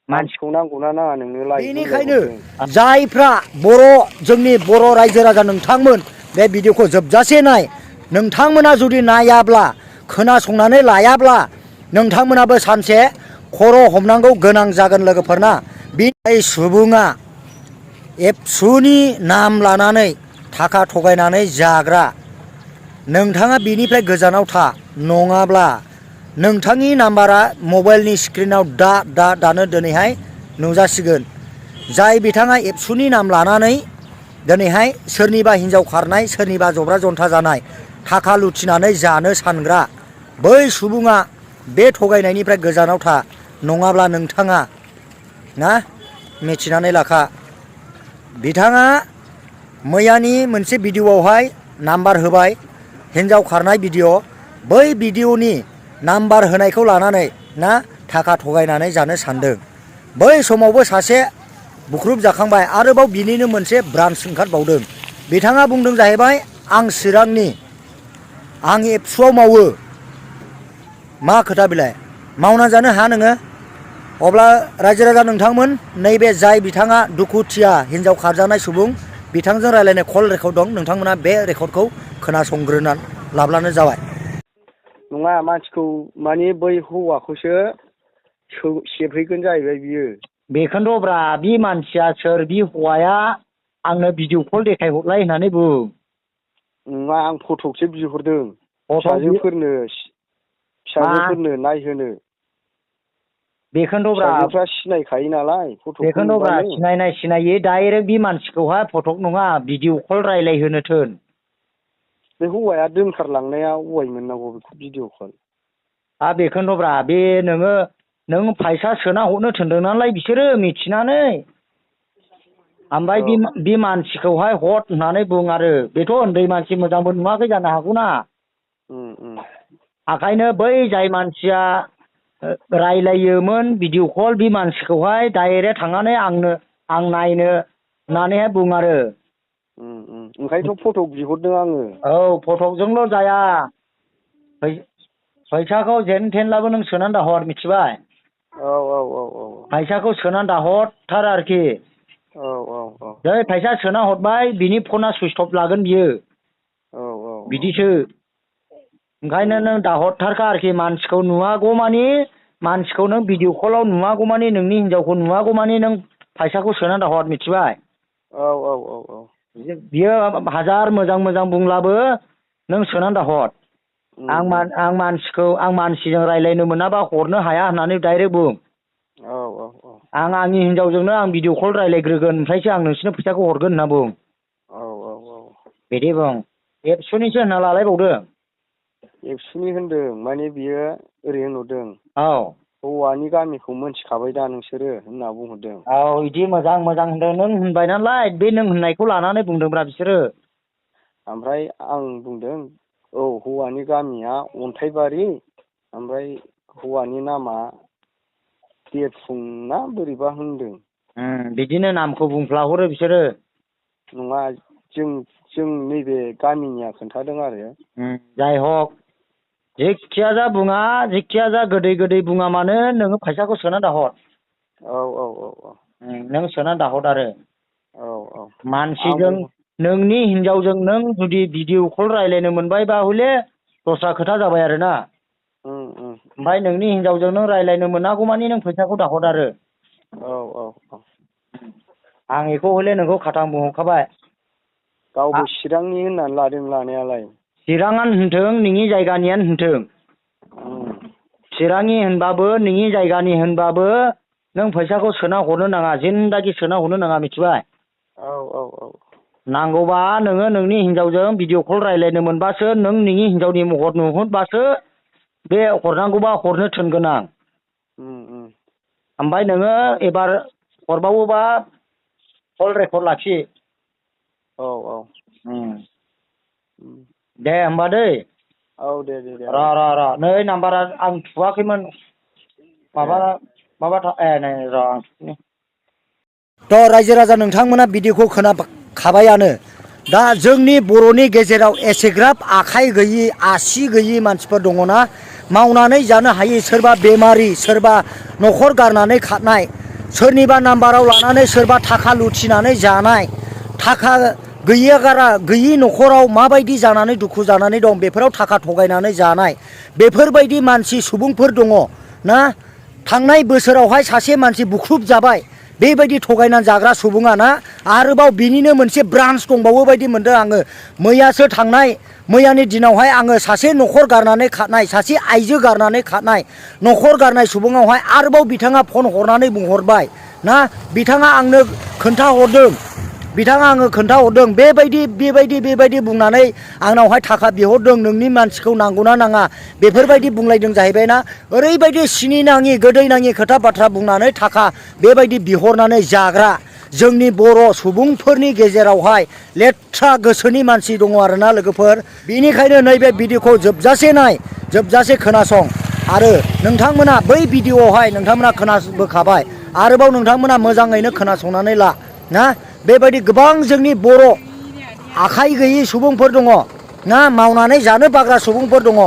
मानसिखौ नांगौना नाङा नोंनो लाइ बेनिखायनो जायफ्रा जोंनि बर' रायजो राजा नोंथांमोन बे भिडिअखौ जोबजासे नाय नोंथांमोना जुदि नायाब्ला खोनासंनानै लायाब्ला नोंथांमोनाबो सानसे खर' हमनांगौ गोनां जागोन लोगोफोरना बे सुबुङा एबसुनि नाम लानानै थाखा थगायनानै जाग्रा नोंथाङा बेनिफ्राय गोजानाव था नङाब्ला नोंथांनि नाम्बारा मबाइलनि स्क्रिनाव दानो दिनैहाय नुजासिगोन जाय बिथाङा एबसुनि नाम लानानै दिनैहाय सोरनिबा हिन्जाव खारनाय सोरनिबा जब्रा जन्था जानाय थाखा लुथिनानै जानो सानग्रा बै सुबुङा बे थगायनायनिफ्राय गोजानाव था नङाब्ला नोंथाङा ना मिथिनानै लाखा बिथाङा मैयानि मोनसे भिडिअआवहाय नाम्बार होबाय हिन्जाव खारनाय भिडिअ बै भिडिअनि नाम्बार होनायखौ लानानै ना थाखा थगायनानै जानो सानदों बै समावबो सासे बुख्रुब जाखांबाय आरोबाव बिनिनो मोनसे ब्रान्स ओंखारबावदों बिथाङा बुंदों जाहैबाय आं चिरांनि आं एबसुआव मावो मा खोथा बिलाय मावना जानो हा नोङो अब्ला रायजो राजा नोंथांमोन नैबे जाय बिथाङा दुखुथिया हिन्जाव खारजानाय सुबुं बिथांजों रायलायनाय कल रेकर्ड दं नोंथांमोना बे रेकर्डखौ खोनासंग्रोनानै लाब्लानो जाबाय नङा मानसिखौ माने बै हौवाखौसो सेबहैगोन जाहैबाय बियो बेखौनोथ' ब्रा बे मानसिया सोर बे हौवाया आंनो भिडिअ कल देखायहरलाय होननानै बुं नङा आं फटकसो बिहरदों फिसाजोफोरनो नायहोनो बेखौनोथ' ब्रा फिसाजोफ्रा सिनायखायो नालाय फटकखौ नुबानो सिनायो डाइरेक्ट बे मानसिखौहाय फटक नङा भिडिअ कल रायलायहोनो थोन बे हौवाया दोनखारलांनाया अबाय मोननांगौ बेखौ भिडिअ कल बेखौनोथ' ब्रा बे नों फैसा सोना हरनो थिनदों नालाय बिसोरो मिथिनानै ओमफ्राय बे मानसिखौहाय हद होननानै बुं आरो बेथ' उन्दै मानसि मोजांबो नुवाखै जानो हागौना ओंखायनो बै जाय मानसिया रायलायोमोन भिडिअ कल बे मानसिखौहाय डाइरेक्ट थांनानै आं नायनो होननानैहाय बुं आरो ओंखायनोथ' फटक बिहरदों आङो औ फटकजोंल' जाया फैसाखौ जेन थेनब्लाबो नों सोनानै दाहर मिथिबाय औ फैसाखौ सोनानै दाहरथार आरोखि जै फैसा सोना हरबाय बिनि फना सुइस अफ लागोन बियो बिदिसो ओंखायनो नों दाहरथारखा आरोखि मानसिखौ नुवागौमानि मानसिखौ नों भिडिअ कलाव नुवागौमानि नोंनि हिन्जावखौ नुवागौमानि नों फैसाखौ सोनानै दाहर मिथिबाय बियो हाजार मोजां बुंब्लाबो नों सोनानै दाहर आं मानसिजों रायलायनो मोनाबा हरनो हाया होननानै डाइरेक्ट बुं आंनि हिन्जावजोंनो आं भिडिअ कल रायलायग्रोगोन ओमफ्रायसो आं नोंसोरनो फैसाखौ हरगोन होनना बुं बिदि बुं एबसुनिसो होनना लालायबावदों एबसुनि होनदों माने बियो ओरै होनहरदों हौवानि गामिखौ मोनथिखाबाय दा नोंसोरो होनना बुंहरदों बिदि मोजां होनदों नों होनबाय नालाय बे नों होननायखौ लानानै बुंदोंब्रा बिसोरो ओमफ्राय आं बुंदों हौवानि गामिया अन्थाइबारि ओमफ्राय हौवानि नामा देरफुं ना बोरैबा होनदों बिदिनो नामखौ बुंफ्लाहरो बिसोरो नङा जों नैबे गामिनिया खोन्थादों आरो जाय हक जेखिया जा बुङा जेखिया जा गोदै बुङा मानो नोङो फैसाखौ सोना दाहर नों सोना दाहर आरो मानसिजों नोंनि हिन्जावजों नों जुदि भिडिअ कल रायलायनो मोनबायबा हले दस्रा खोथा जाबाय आरोना ओमफ्राय नोंनि हिन्जावजों नों रायलायनो मोनागौमानि नों फैसाखौ दाहर आरो आं बेखौ हले नोंखौ खाथां बुंहरखाबाय गावबो चिरांनि होननानै लादों लानायालाय चिराङानो होनथों नोंनि जायगानियानो होनथों चिरांनि होनबाबो नोंनि जायगानि होनबाबो नों फैसाखौ सोना हरनो नाङा जिन्दागि सोना हरनो नाङा मिथिबाय नांगौबा नोङो नोंनि हिन्जावजों भिडिअ कल रायलायनो मोनबासो नों नोंनि हिन्जावनि महर नुहुरबासो बे हरनांगौबा हरनो थिनगोन आं ओमफ्राय नोङो एबार हरबावोबा कल रेकर्ड लाखि दे होमबा दै दे र' नै नाम्बारा आं थुवाखैमोन थ' रायजो राजा नोंथांमोना भिडिअखौ खोनाखाबायानो दा जोंनि बर'नि गेजेराव एसेग्राब आखाइ गैयि आसि गैयि मानसिफोर दङना मावनानै जानो हायि सोरबा बेमारि सोरबा न'खर गारनानै खारनाय सोरनिबा नाम्बाराव लानानै सोरबा थाखा लुथिनानै जानाय थाखा गैयि न'खराव माबायदि जानानै दुखु जानानै दं बेफोराव थाखा थगायनानै जानाय बेफोरबायदि मानसि सुबुंफोर दङ ना थांनाय बोसोरावहाय सासे मानसि बुख्रुब जाबाय बेबायदि थगायनानै जाग्रा सुबुङा ना आरोबाव बिनिनो मोनसे ब्रान्स दंबावो बायदि मोनदों आङो मैयानि दिनावहाय आङो सासे न'खर गारनानै खारनाय सासे आइजो गारनानै खारनाय न'खर गारनाय सुबुङावहाय आरोबाव बिथाङा फन हरनानै बुंहरबाय ना बिथाङा आंनो खोन्थाहरदों बेबायदि बुंनानै आंनावहाय थाखा बिहरदों नोंनि मानसिखौ नांगौना नाङा बेफोरबायदि बुंलायदों जाहैबायना ओरैबायदि सिनि नाङि गोदै नाङि खोथा बाथ्रा बुंनानै थाखा बेबायदि बिहरनानै जाग्रा जोंनि बर' सुबुंफोरनि गेजेरावहाय लेथ्रा गोसोनि मानसि दङ आरोना लोगोफोर बेनिखायनो नैबे भिडिअखौ जोबजासे खोनासं आरो नोंथांमोना बै भिडिअआवहाय नोंथांमोना खोनाबोखाबाय आरोबाव नोंथांमोना मोजाङैनो खोनासंनानै ला ना बेबायदि गोबां जोंनि बर' आखाइ गैयि सुबुंफोर दङ ना मावनानै जानो बाग्रा सुबुंफोर दङ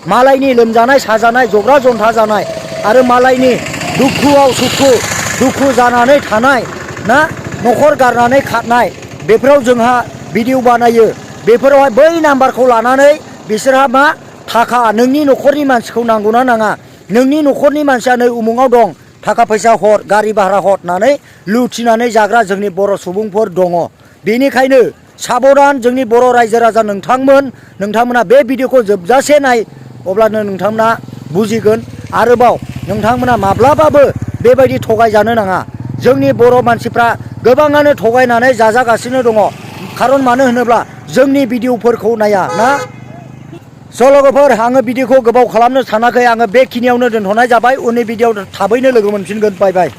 मालायनि लोमजानाय साजानाय जग्रा जन्था जानाय आरो मालायनि दुखुआव दुखु जानानै थानाय ना न'खर गारनानै खारनाय बेफोराव जोंहा भिडिअ बानायो बेफोरावहाय बै नाम्बारखौ लानानै बिसोरहा मा थाखा नोंनि न'खरनि मानसिखौ नांगौना नाङा नोंनि न'खरनि मानसिया नै उमुङाव दं थाखा फैसा हर गारि भारा हर होननानै लुथिनानै जाग्रा जोंनि बर' सुबुंफोर दङ बेनिखायनो साबधान जोंनि बर' रायजो राजा नोंथांमोना बे भिडिअखौ जोबजासे नाय अब्लानो नोंथांमोना बुजिगोन आरोबाव नोंथांमोना माब्लाबाबो बेबायदि थगायजानो नाङा जोंनि बर' मानसिफ्रा गोबाङानो थगायनानै जाजागासिनो दङ खारन मानो होनोब्ला जोंनि भिडिअफोरखौ नाया ना लोगोफोर आङो भिडिअखौ गोबाव खालामनो सानाखै आङो बेखिनियावनो दोनथ'नाय जाबाय उननि भिडिअआव थाबैनो लोगो मोनफिनगोन बाय बाय।